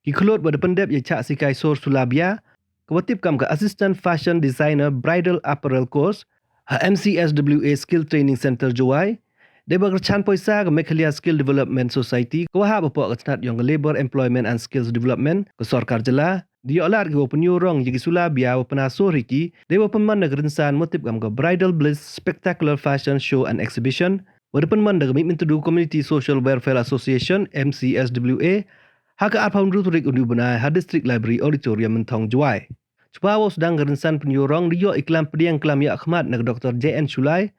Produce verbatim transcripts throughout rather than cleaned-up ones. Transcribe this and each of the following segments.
Ki khlut wa da pyndep ya i chah sikai sor sula bia, ka wa tip kam ka Assistant Fashion Designer Bridal Apparel Course, ha M C S W A Skill Training Center Jowai, dei wa kyrchan poisa ka Meghalaya Skill Development Society, ka wa hap hapoh ka chnat yong ka Labour, Employment and Skills Development ka sorkar jylla, da yoh lad ki wa pynyoo rong ya ki sula bia wa pyna sor hi ki, dei wa pynman da ka rynsan wa tip kam ka Bridal Bliss Spectacular Fashion Show and Exhibition, wa da pynman da ka Mihmyntdu Community Social Welfare Association, M C S W A, ha ka arphaw ynru tarik uni u bnai ha District Library Auditorium, Mynthong, Jowai. Chwa wow sdang ka rynsan pynyoo rong, da yoh i klam pdiang klam yahkhmat na ka Doctor J N Shullai,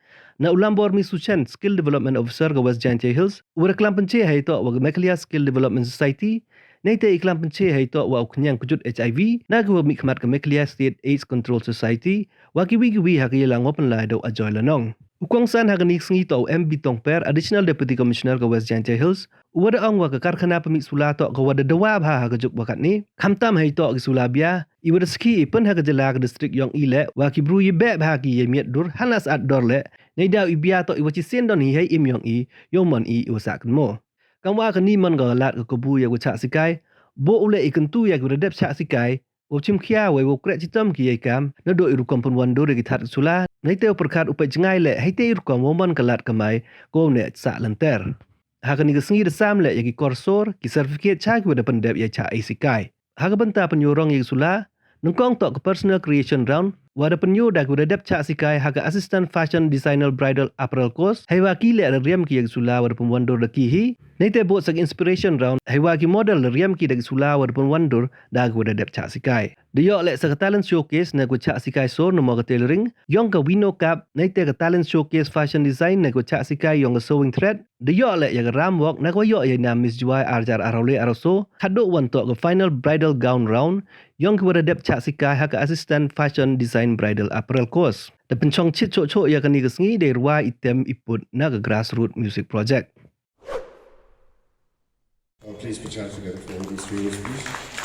na u Lambor Misuchen, Skill Development Officer ka West Jaintia Hills, u wa da klam pynche heiyatoh wa ka Meghalaya Skill Development Society, neite i klam pynche heiyatoh wa u khñiang kjut H I V, na ka wa mihkhmat ka Meghalaya State AIDS Control Society, wa kiwi kiwi ha ka yalang wa pynlai da u Ajoy Lanong. U kongsan ha kani ka sngi toh u M B Tongper, Additional Deputy Commissioner ka West Jaintia Hills, u wa da ong wa ka karkhana pynmih sula toh ka wa da dawa bha ha ka juk wa katni. Khamtam heiyatoh ki sula bia, i wa da sakhi i pyn ha ka jylla ka district yong i leh, wa ki bru i beh bha ki ya i miat dur, hanlas at dor leh, neidaw i bia toh i wa chisien don hi hei im yong i, yow man i i wa sah kynmoo. Kam wa kani man ka lad ka kabu ya ka wa chah sikai, bo u leh i kyntu ya ki wa da dep chah sikai, wow chimkhia wei wow kreh chitom ki ya i kam, na do i rukom pynwandur ya ki thad ki sula, neite u pyrkhat u peit jngai leh, heite i rukom wow man ka lad kamai, ka wow neh sah lynter. Ha kani ka sngi da sam leh ya ki kor sor, ki certificate cha ki wa da pyndep ya i chah i sikai. Ha ka bynta pynyoo rong ya ki sula, nyngkong toh ka Personal Creation Round, wa da pynyoo da ki wa da dep chah sikai ha ka Assistant Fashion Designer Bridal Apparel Course, heiwa ki leh da riam ki ya ki sula wa da pynwandur da ki hi. Neite bood sa ka Inspiration Round, heiwa ki model da riam ki da ki sula wa da pynwandur da ki wa da dep chah sikai. Da yoh leh sa ka Talent Showcase na ki wa chah sikai sor namo ka tailoring, yong ka Wino Cup, neite ka Talent Showcase Fashion Design na ki wa chah sikai yong ka Sewing Thread, da yoh leh ya ka Ram Walk na ka wa yoh ya i nam Miss Jowai ar hajar arphaw le arphaw soo, khadduh wan toh ka Final Bridal Gown Round, yong ki wa da dep chah sikai ha ka Assistant Fashion Design Bridal Apparel Course. Da pynchong chit choh choh ya kani ka sngi da i rwai, i tem, i put na ka Grassroot Music Project. Oh, please put your hands together for all these heroes, please.